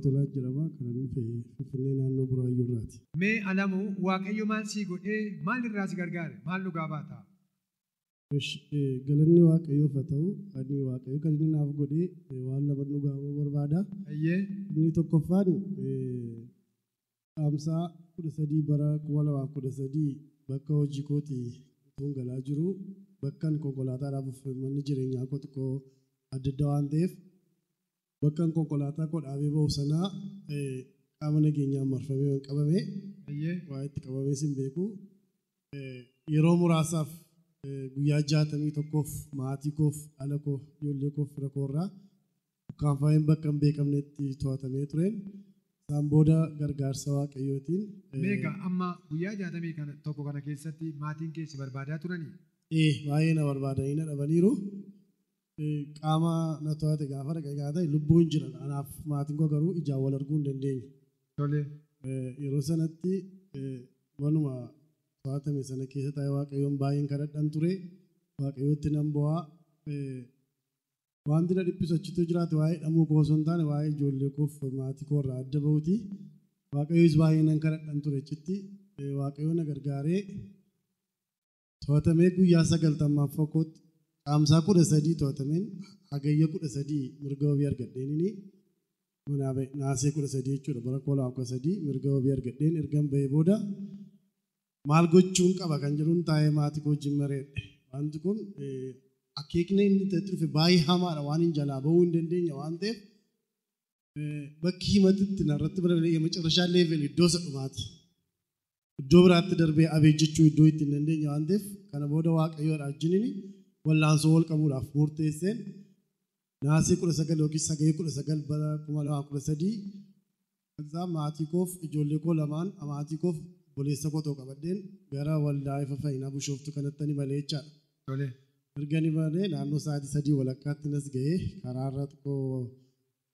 Waaqtolaa jedhama. Kan inni dhufe Finfinnee naannoo Buraayyuu irraati. Mee Alamuu Waaqayyo maal sii godhee maal irraa si gargaare maal dhugaa baata? Galanni Waaqayyoof haa ta'u, ani Waaqayyo kan inni naaf godhee waan lama dhugaa barbaada. Inni tokkoffaan Caamsaa 13 bara 2013 bakka hojii kootii utuun galaa jiru bakkan konkolaataa dhaabuuf manni jireenyaa koo xiqqoo adda adda waan ta'eef bakkan konkolaataa koo dhaabee ba'u sanaa qaama nageenyaan marfamee waan qabame waa itti qabamees hin beeku. Yeroo muraasaaf guyyaa 61f maatii koof dhala koo ijoollee koof fira koo irraa ukkaanfameen bakka hin beekamnetti to'atamee tureen. Isaan booda gargaarsa Waaqayyootiin. Meeqa amma guyyaa 61 kana keessatti maatiin keessi barbaadaa turanii? Baay'ee na barbaadanii na dhabaniiru. Qaama na to'ate gaafa dhaqee gaafa lubbuun jira. Anaaf maatiin koo garuu ijaan wal arguu hin dandeenye. Yeroo sanatti manuma to'atame sana keessa taa'ee Waaqayyoon baay'een kadhadhan ture. Waaqayyootti nan bo'aa. Wanti na dhiphisu achitti jiraate waa'ee dhamuu koo osoo hin taane waa'ee ijoollee koof maatii koo irraa adda ba'uuti. Waaqayyoos baay'ee nan kadhadhan ture achitti. Waaqayyo na gargaaree to'atamee guyyaa 90ffaa kootti Caamsaa 13 to'atameen hagayya 13 mirga wabii argadheen manaa ba'e. Naasee 13 jechuudha bara 2013 mirga wabii argadheen ergan ba'ee booda maal gochuun qaba kan jedhuun taa'ee maatii koo wajjin mareedhe. Wanti kun akeekni inni itti dhufe baay'ee hamaadha waan hin jalaa ba'uu hin dandeenye waan ta'eef bakki himatitti narratti barbaade የመጨረሻ level iddoo isa dhumaati. Iddoo biraatti darbee abeejjechuu iddoo itti hin dandeenye waan ta'eef kana booda Waaqayyoodha wajjiniin wallaansoo wal qabuudhaaf murteesseen naasii 19 yookiin sagalee 19 bara 2013 ከዛ maatii koof ijoollee koo lamaan maatii koof obboleessa koo tokko qabadheen gara waldaa ifa fayyinaa Bishooftuu kanatti ni malee jechaadha. Erga ni malee naannoo sa'aatii 3 walakkaatti nas ga'ee karaarra xiqqoo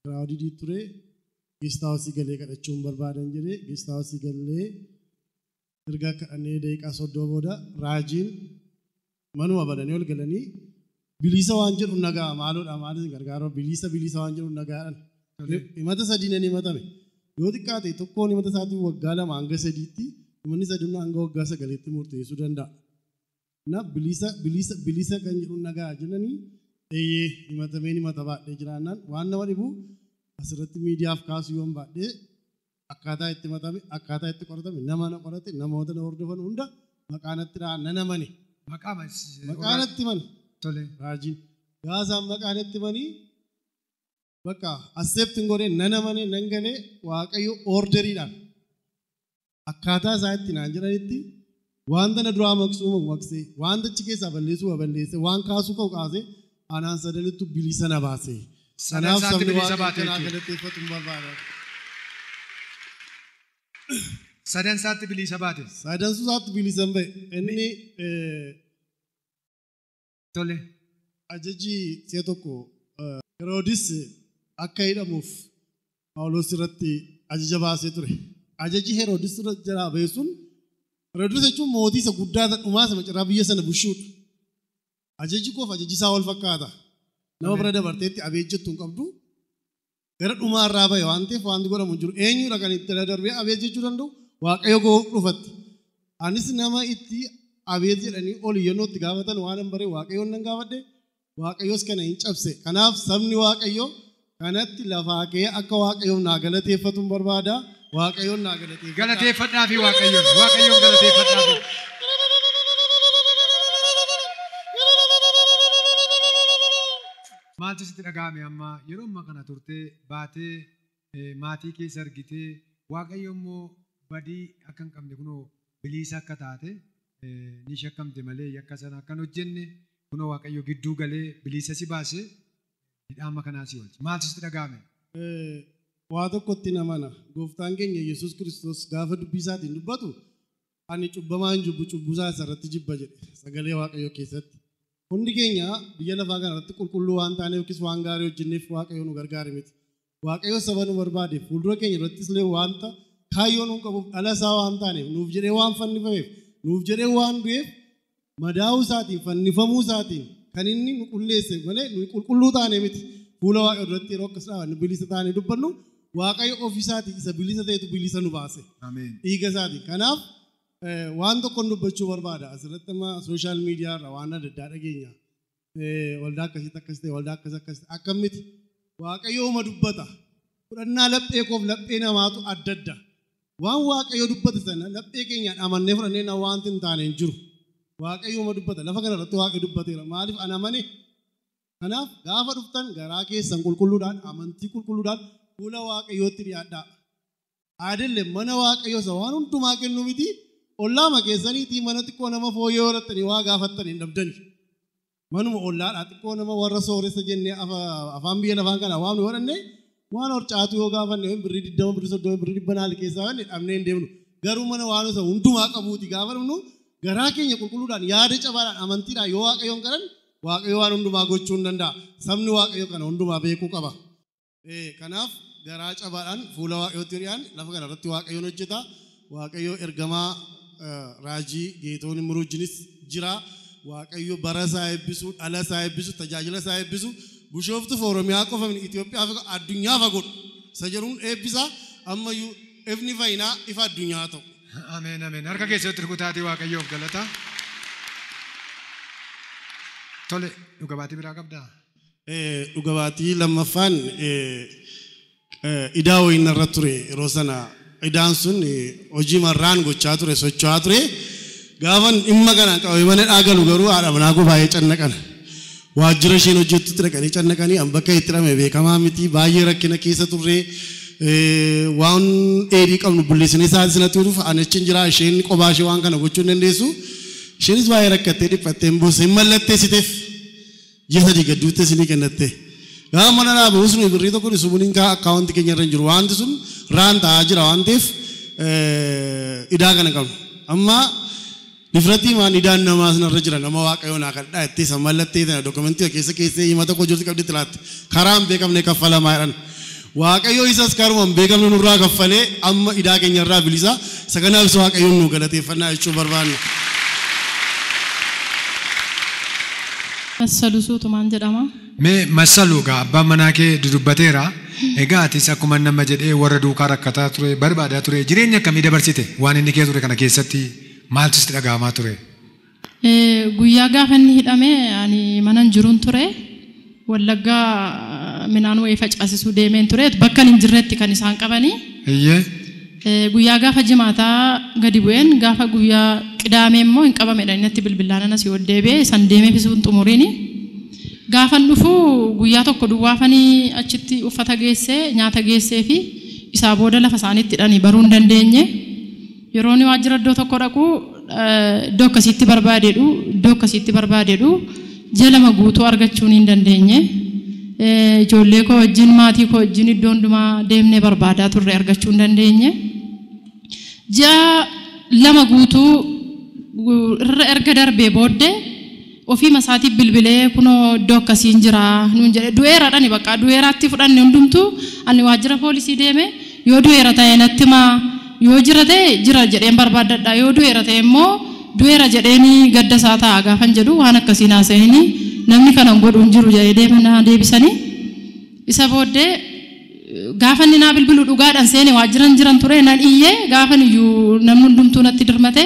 kiraawudii ture geestaawusii galee kadhachuun barbaadan jedhee geestaawusii galee erga kadhannee daqiiqaa 30 booda raajiin manuma badanii ol galanii bilisa waan jedhu nagaa maaloodha maalis gargaaru bilisa bilisa waan jedhu nagaadhaan. Himata sadii nan himatame. Yoo xiqqaate tokkoon himata isaatiin waggaa 2 hanga 3tti himanni sadiin hanga waggaa 9tti murteessuu danda'a. Na bilisa bilisa bilisa kan jedhu nagaa jedhanii himatameen himata baadhee jiraannaan waan nama dhibu asirratti miidiyaaf kaasuu yoon baadhee akkaataa itti himatame akkaataa itti qoratame nama na qorate namoota na hordofan hunda maqaa natti dhahan nan amane. Maqaa natti himani. Raajiin gaazaan maqaa natti himanii bakka accepting godhee nan amane nan galee Waaqayyo orderiidhaan akkaataa isaa itti naan jedhanitti wanta na duraa maqsuu maqsee wanta achi keessaa balleessuu balleessee waan kaasuu ka'u kaasee anaan sadanittu bilisa na baase. Kanaaf sabni Waaqayyo kanaa galateeffatu hin barbaada. Sadan isaatti bilisa baate. Sadan isaatti bilisa ba'e. Inni Tole. Ajaji si'a tokko Heroodis akka hidhamuuf Phaawulos irratti ajaja baasee ture. Ajaji Heroodis irra jalaa ba'e sun Heroodis jechuun mootii isa guddaa dhumaa sana carraa biyya sana bushuudha. Ajaji koof ajaji isaa wal fakkaata. Nama bira dabarteetti abeejjettu hin qabdu. Gara dhumaa irraa ba'e waan ta'eef wanti godhamu hin jiru. Eenyudha kan itti darbee abeejjechuu danda'u? Waaqayyo koo dhufatti. Anis nama itti abeet jedhanii ol iyyannoo itti gaafatan waan hin baree Waaqayyoon nan gaafadhe. Waaqayyos kana hin cabse. Kanaaf sabni Waaqayyoo kanatti lafaa ka'ee akka Waaqayyoon naa galateeffatu hin barbaada. Waaqayyoon naa galateeffadha. Galateeffadhaa fi Waaqayyoon. Waaqayyoon galateeffadhaa fi. Maaltu sitti dhaga'ame amma yeroo ammaa kana turtee baatee maatii keessa argitee Waaqayyo immoo badii akka hin qabne kunoo bilisa akka taate ni shakkamte malee yakka sana akka hin hojjenne kunoo Waaqayyo gidduu galee bilisa si baase hidhaama kanaa si oolche. Maaltu sitti dhaga'ame? Waa tokkotti namana gooftaan keenya Yesuus Kiristoos gaafa dubbii isaatiin dubbatu ani cubbamaan jibbu cubbusaa isarratti jibba jedhe sagalee Waaqayyoo keessatti. Hundi keenya biyya lafaa kanarratti qulqulluu waan taaneef yookiis waan gaarii hojjenneef Waaqayyo nu gargaare miti. Waaqayyo saba nu barbaade fuuldura keenya irrattis illee wanta kaayyoo nu qabuuf dhala isaa waan taaneef nuuf jedhee waan fannifameef nuuf jedhee waan du'eef madaa'uu isaatiin fannifamuu isaatiin kan inni nu qulleesse malee nu qulqulluu taane miti. Fuula Waaqayyoo duratti yeroo akkas dhaabannu bilisa taanee dubbannu Waaqayyo ofiisaati isa bilisa ta'etu bilisa nu baase. Ameen. Dhiiga isaati. Kanaaf waan tokkoon dubbachuu barbaada. Asirratti amma sooshaal miidiyaa irra waan adda addaa dhageenya. Waldaa akkasitti akkas ta'e, waldaa akkas akkas ta'e akkamitti Waaqayyo uma dubbata. Fudhannaa laphee koof laphee namaatu adda adda. Waan Waaqayyo dubbate sana laphee keenyaan amannee fudhannee na waanti hin taane hin jiru. Waaqayyo uma dubbata. Lafa kanarratti Waaqayyo dubbateera. Maaliif ana amane? Kanaaf gaafa dhuftan garaa keessan qulqulluudhaan amantii qulqulluudhaan fuula Waaqayyootti dhiyaadhaa. Aadelle mana Waaqayyoo isa waan hundumaa kennu miti. Ollaama keessaniitii mana xiqqoo nama fooyyee horattanii waa gaafattan hin dhabdani. Manuma ollaadhaa xiqqoo nama warra sooressa jennee afaan biyya lafaan kana waamnu godhanne waan horcaatu yoo gaafanne birrii 20 birrii 30 birrii 100 keessaa wanne dhabnee hin deemnu. Garuu mana waan isa hundumaa qabuuti gaafa dhufnu garaa keenya qulqulluudhaan yaada cabaadhaan amantiidhaan yoo Waaqayyoon kadhanne Waaqayyo waan hundumaa gochuu hin danda'a. Sabni Waaqayyo kana hundumaa beekuu qaba. Kanaaf garaa cabaadhaan fuula Waaqayyootti dhiyaanne lafa kanarratti Waaqayyoon hojjeta. Waaqayyo ergamaa raajii Geetoon Imruujinis jira. Waaqayyo bara isaa eebbisu, dhala isaa eebbisu, tajaajila isaa eebbisu. Bishooftuuf Oromiyaa qofa miti Itoophiyaa fi addunyaa fa godhu. Isa jedhuun eebbisa. Ammayyuu ifni fayyinaa ifa addunyaa ta'u. Ameen ameen. Harka keessatti rukutaatii Waaqayyoof galata. Tole dhuga baatii biraa qabdaa? Dhuga baatii lammaffaan idaa wayii narra ture yeroo sana. Idaan sun hojii marraan gochaa ture, socho'aa ture. Gaafan dhimma kanaan qabamee mana dhaagalu garuu haadha manaa koo baay'ee cannaqan. Waajjira isheen hojjettutti dhaqanii cannaqanii an bakka itti hidhame beekamaa miti baay'ee rakkina keessa turre. Waan dheedhii qabnu bulleessinee sa'aatii sanatti dhufu ani achi hin jira isheen kophaa ishee waan kana gochuu hin dandeessu. Isheenis baay'ee rakkattee dhiphattee hin boosse hin mallatteessiteef. Ji'a 3 gadduutti isinii kennatte. Gaafa mana dhaabu usni birrii tokko sumuuniin kaa akkaawunti keenya irra hin jiru. Wanti sun raan ta'aa jira waan ta'eef idaa kana qabnu. Amma difratii maan idaan namaa sanarra jira nama Waaqayyoon naa kadhaa jettee san mallattee tana dokumentii keessa keessee hima tokko jirtu qabdi itti laatte. Karaa hin beekamne kaffalamaa jedhan. Waaqayyo isas karuma hin beekamne nurraa kaffalee amma idaa keenya irraa bilisa. Isa kanaaf isa Waaqayyoon nu galateeffannaa jechuu barbaanna. Massaluu Suutumaan jedhama. Mee Massaluu egaa abbaan manaa kee dudubbateera. Egaa atis akkuma nama jedhee warra duukaa rakkataa ture barbaadaa ture jireenya akkamii dabarsite waan inni kee ture kana keessatti maaltu sitti dhaga'amaa ture? Guyyaa gaafa inni hidhame ani mana hin jiruun ture. Wallaggaa midhaan wayii facaasisuu deemeen ture. Bakka hin jirretti kan isaan qabanii. Iyyee. Guyyaa gaafa jimaataa gadi bu'een gaafa guyyaa qidaamee immoo hin qabamedha inni bilbilaan asii ol deebi'ee san deemee fisuun xumuriini. Gaafan dhufu guyyaa tokko duwwaafanii achitti uffata geessee nyaata geessee fi isaa booda lafa isaaniitti hidhanii baruu hin dandeenye. Yeroo inni waajjira iddoo tokko dhaqu iddoo akkasiitti barbaadeedhu iddoo akkasiitti barbaadeedhu ji'a 2 guutuu argachuun hin dandeenye. Ijoollee koo wajjin maatii koo wajjin iddoo hundumaa deemnee barbaadaa turre argachuu hin dandeenye. Ji'a 2 guutuu irra erga darbee booddee ofii masaatiif bilbilee kunoo iddoo akkasiin jira nuun jedhe du'eeraadhani bakka du'eeraatti fudhanne hundumtuu ani waajjira poolisii deeme yoo du'eera ta'e natti himaa yoo jira ta'e jira jedheen barbaaddadha yoo du'eera ta'e immoo du'eera jedheeni gadda isaa ta'a gaafan jedhu waan akkasiin haasa'ini namni kana hin godhu hin jiru jedhee deeme na deebisanii. Isa booddee gaafa inni naa bilbilu dhugaadhaan seene waajjiran jiran ture nan iyyee gaafan iyyuu namni hundumtuu natti dirmate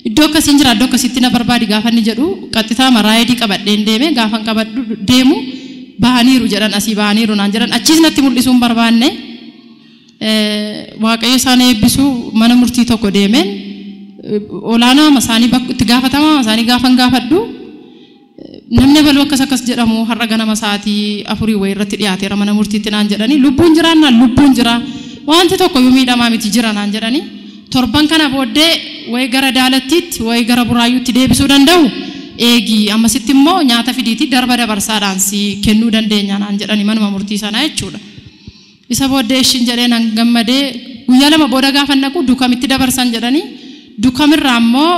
iddoo akkasiin jira iddoo akkasitti na barbaadi gaafa inni jedhu qaxxitaa maraayidii qabadheen deeme gaafan qabadhu deemu bahaniiru jedhan asii bahaniiru naan jedhan achiis natti mul'isuu hin barbaanne. Waaqayyo isaan eebbisu mana murtii tokko deemeen olaanaa isaanii bakka itti gaafatamaa isaanii gaafan gaafadhu namni baluu akkas akkas jedhamu har'a ganama sa'aatii 4 wayii irratti dhiyaateera mana murtiitti naan jedhanii lubbuun jira naan lubbuun jira wanti tokko yoo miidhamaa miti jira naan jedhanii torban kana booddee wayi gara Daalattiitti wayi gara Buraayyuutti deebisuu danda'u eegi ammasitti immoo nyaata fidiitti darba dabarsaadhaan si kennuu dandeenya naan jedhanii manuma murtii sanaa jechuudha. Isa booddee ishiin jedhee nan gammadee guyyaa 2 booda gaafa naqu dukamitti dabarsan jedhanii dukamirraa immoo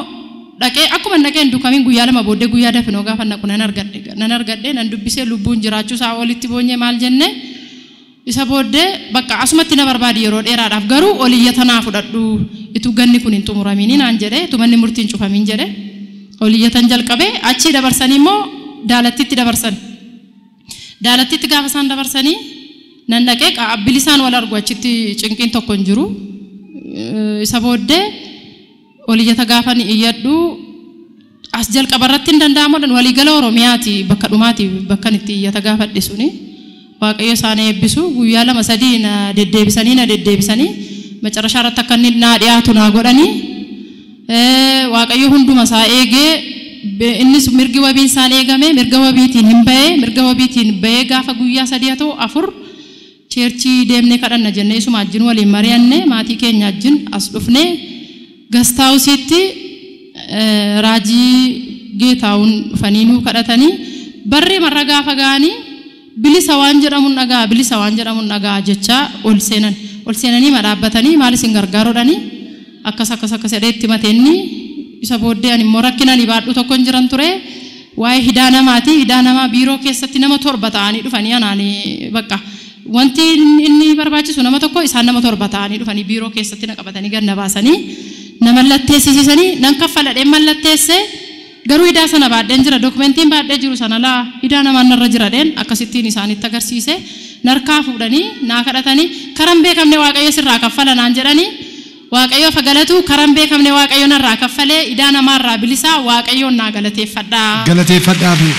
dhaqee akkuma naqeen dukamiin guyyaa 2 booddee guyyaa dafinoo gaafa naqu nan argadhe nan dubbisee lubbuun jiraachuu isaa olitti boonyee maal jenne isa booddee bakka asumatti na barbaadi yeroo dheeraadhaaf garuu oliyyata naa fudhadhu ituu ganni kun hin xumuramiin naan jedhe ituu manni murtiin cufamiin jedhe oliyyatan jalqabee achii dabarsanii immoo Daalattiitti dabarsan. Daalattiitti gaafa isaan dabarsanii Nan dhaqee bilisaan wal argu achitti cinqiin tokko hin jiru. Isa booddee oliyyata gaafan iyyadhu as jalqaba irratti hin danda'amuudhaan waliigala Oromiyaati bakka dhumaati bakka itti iyyata gaafadhe suni. Waaqayyo isaan eebbisu guyyaa 2 3 na deddeebisanii macarashaa irratti akka inni naa dhiyaatu naa godhanii Waaqayyo hunduma isaa eegee innis mirgi wabiin isaan eegame mirga wabiitiin hin ba'ee mirga wabiitiin ba'ee gaafa guyyaa 3 haa ta'u 4 cheerchii deemnee kadhanna jennee isuma wajjin waliin mari'anne maatii keenya wajjin as dhufne gastaawusiitti raajii Geetaawun dhufanii nuu kadhatanii barree marra gaafa ga'anii bilisa waan jedhamuun dhagaa bilisa waan jedhamuun dhagaa jecha ol seenanii madhaabbatanii maal isin gargaaruudhanii akkas akkas akkas jedhee itti mateenni isa booddee ani immoo rakkinani baadhu tokko hin jiran ture waa'ee hidaa namaati hidaa namaa biiroo keessatti nama 7 ta'anii dhufanii anaani bakka wanti inni barbaachisu nama tokko isaan nama 7 ta'anii dhufanii biiroo keessatti na qabatanii gad na baasanii na mallatteessisanii nan kaffaladhee mallatteesse garuu hidaa sana baadheen jira dokumentiin baadhee jiru sana laa hidaa namaan narra jira dheen akkasittiin isaanitti agarsiise narkaa fuudhanii naa kadhatanii karan beekamne Waaqayyo sirraa kaffala naan jedhanii Waaqayyo fagalatu karan beekamne Waaqayyo narraa kaffalee hidaa namaarraa bilisaa Waaqayyoon naa galateeffadhaa. Galateeffadhaa fi.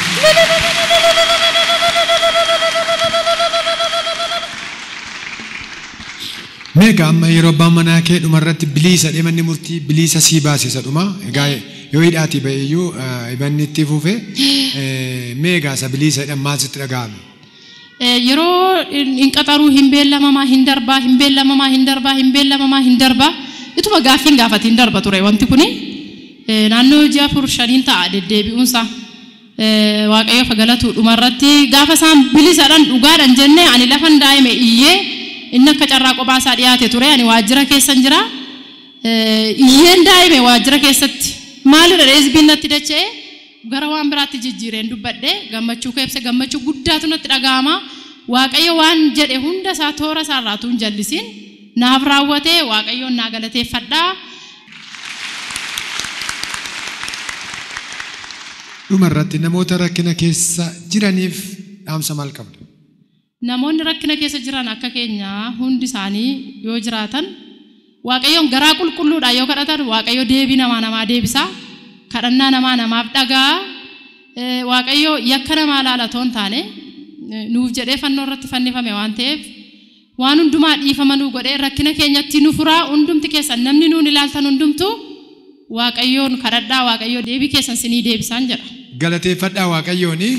Meeqa amma yeroo abbaan manaa kee dhumarratti bilisa manni murtii bilisa sii baase isa dhuma egaa yoo hidhaatii ba'e iyyuu hibanni itti fufe meeqa isa bilisa jedhan maal sitti dhaga'ame? Yeroo hin qaxaruu hin beellamamaa hin darbaa hin beellamamaa hin darbaa hin beellamamaa hin darbaa ituma gaaffiin gaafatiin darba ture wanti kuni naannoo ji'a 4 5 ta'a deddeebi'uunsa Waaqayyo fagalatu dhumarratti gaafa isaan bilisadhaan dhugaadhaan jennee ani lafan daa'ime iyyee inni akka carraa kophaa isaa dhiyaate ture ani waajjira keessan jira iyyeen daa'ime waajjira keessatti maalirra dheesbiin natti dacha'e gara waan biraatti jijjiireen dubbadhe gammachuu keessa gammachuu guddaatu natti dhaga'ama Waaqayyo waan jedhe hunda isaa toora isaa irraa tuun jallisiin naaf raawwate Waaqayyoon naa galateeffadhaa. Dhumarratti namoota rakkina keessa jiraniif dhaamsa maal qabda? Namoonni rakkina keessa jiran akka keenyaa hundi isaanii yoo jiraatan Waaqayyoon garaa qulqulluudhaan yoo kadhatan Waaqayyo deebii namaa namaa deebisa. Kadhannaa namaa namaaf dhagaa. Waaqayyo yakka namaa laala toon taane nuuf jedhee fannoo irratti fannifame waan ta'eef waan hundumaa dhiifama nuu godhee rakkina keenyatti nu furaa hundumti keessan namni nuun ilaaltan hundumtuu Waaqayyoon kadhadhaa Waaqayyo deebii keessan sinii deebisaan jedha. Galateeffadhaa Waaqayyooni.